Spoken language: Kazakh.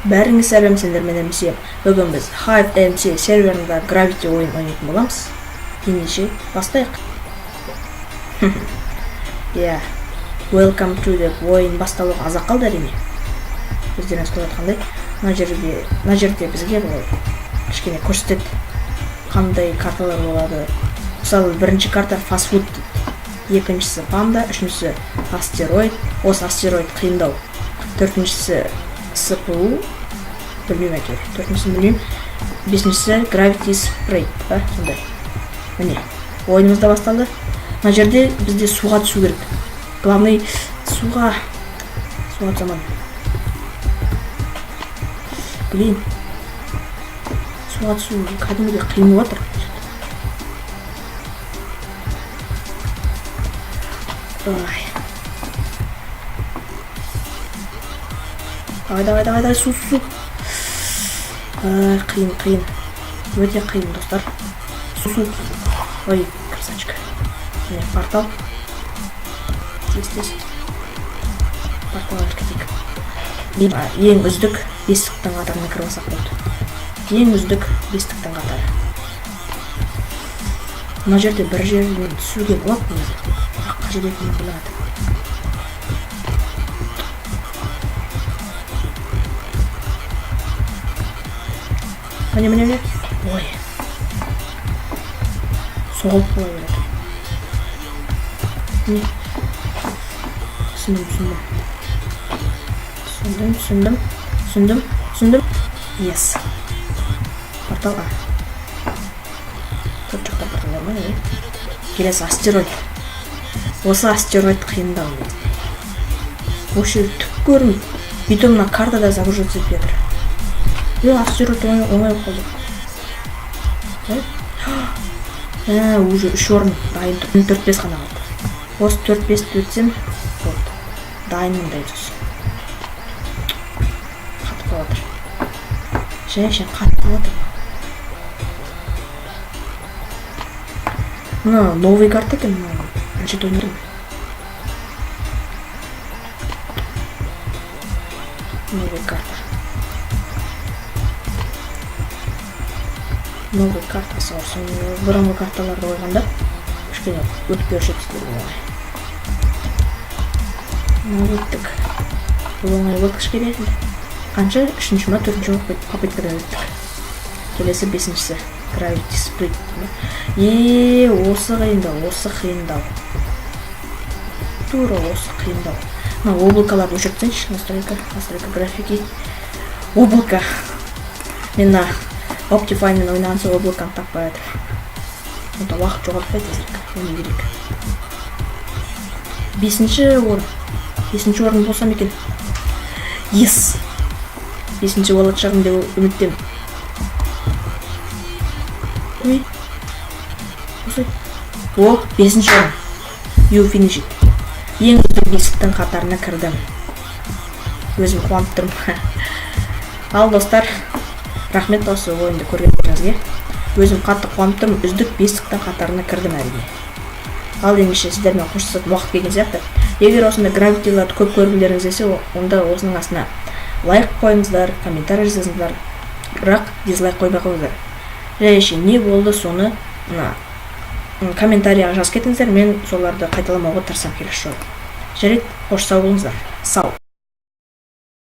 Бәріңе сәлем, сендермен MC. Бүгін біз Hive MC серверінде Gravity ойын ойнайтын боламыз. Ендеше бастайық. Иә. Welcome to деп ойын басталуға аз-ақ қалды, әрине. Өздеріңіз көріп жатқандай, мына жерде бізге бұл кішкене көрсетеді, қандай карталар болады. Мысалы, бірінші карта фастфуд дейді, екіншісі панда, үшіншісі астероид. Осы астероид қиындау. Төртіншісі СПУ, білмеймін әйтеуір, төртіншісін білмеймін. Бесіншісі Gravity Sprite па, сондай. Міне, ойынымыз да басталды. Мына жерде бізде суға түсу керек. Главный суға түсе алмадым. Блин, суға түсу кәдімгідей қиын болып жатыр. Ай. Давай, давай, давай, давай, су, су. Ай, қиын, қиын. Өте қиын, достар. Су, су. Ой, красавчик. Міне, портал. Тез, тез. Порталға кетейік. Ең үздік бестіктің қатарына кіріп алсақ болды. Ең үздік бестіктің қатары. Мына жерде бір жерден түсуге болады негізі. Бірақ қай жерде екенін білмей жатырмын. Міне, міне, міне. Ой. Соғылып қала береді. Міне. Түсіндім, түсіндім. Түсіндім, түсіндім. Түсіндім, түсіндім. Yes. Портал А. Төрт жақта порталдар ма, не? Келесі астероид. Осы астероид қиындау негізінде. Осы жер түк көрінбейді. И то мына картада загружаться етпей жатыр. Е, астероид оңай, оңай болып қалды. Ә, уже үш орын дайын тұр. Төрт бес қана қалды. Осы төрт бесті өтсем болды. Дайынмын деген сөз. Қатып қалып жатыр. Жай шын қатып қалып жатыр. Мына новый карта екен, мына бірінші рет ойнадым. Новый карта. Новый картасы бар. Соны бұрынғы карталарды қойғанда кішкене өтіп беруші еді сіздерге оңай. Мына өттік. Бұл оңай болды кішкене. Қанша? Үшінші ма, төртінші ма попыткадан өттік. Келесі бесіншісі. Gravity Split. Е, осы қиындау, осы қиындау. Тура осы қиындау. Мына облакаларды өшіріп тастайыншы. Настройка, настройка графики. Облако. Мен мына Optifine-мен ойнаған соң облаканы таппай жатырмын. Онда уақыт жоғалтпай тезірек ойнай берейік. Бесінші орын. Бесінші орын болсам екен. Yes. Бесінші болатын шығармын деп үміттемін. Ой. Осылай. О, бесінші орын. You finish it. Ең үздік бестіктің қатарына кірдім. Өзім қуанып тұрмын. Ал, достар, рахмет осы ойынды көргендеріңізге. Өзім қатты қуанып тұрмын. Үздік бестіктің қатарына кірдім, әрине. Ал ендеше сіздермен қоштасатын уақыт келген сияқты. Егер осындай гравитиларды көп көргілеріңіз келсе, онда осының астына лайк қойыңыздар, комментарий жазыңыздар. Бірақ дизлайк қоймай қойыңыздар. Және не болды, соны мына комментарияға жазып кетіңіздер, мен соларды қайталамауға тырысамын келесі жолы. Жарайды, қош, сау болыңыздар. Сау.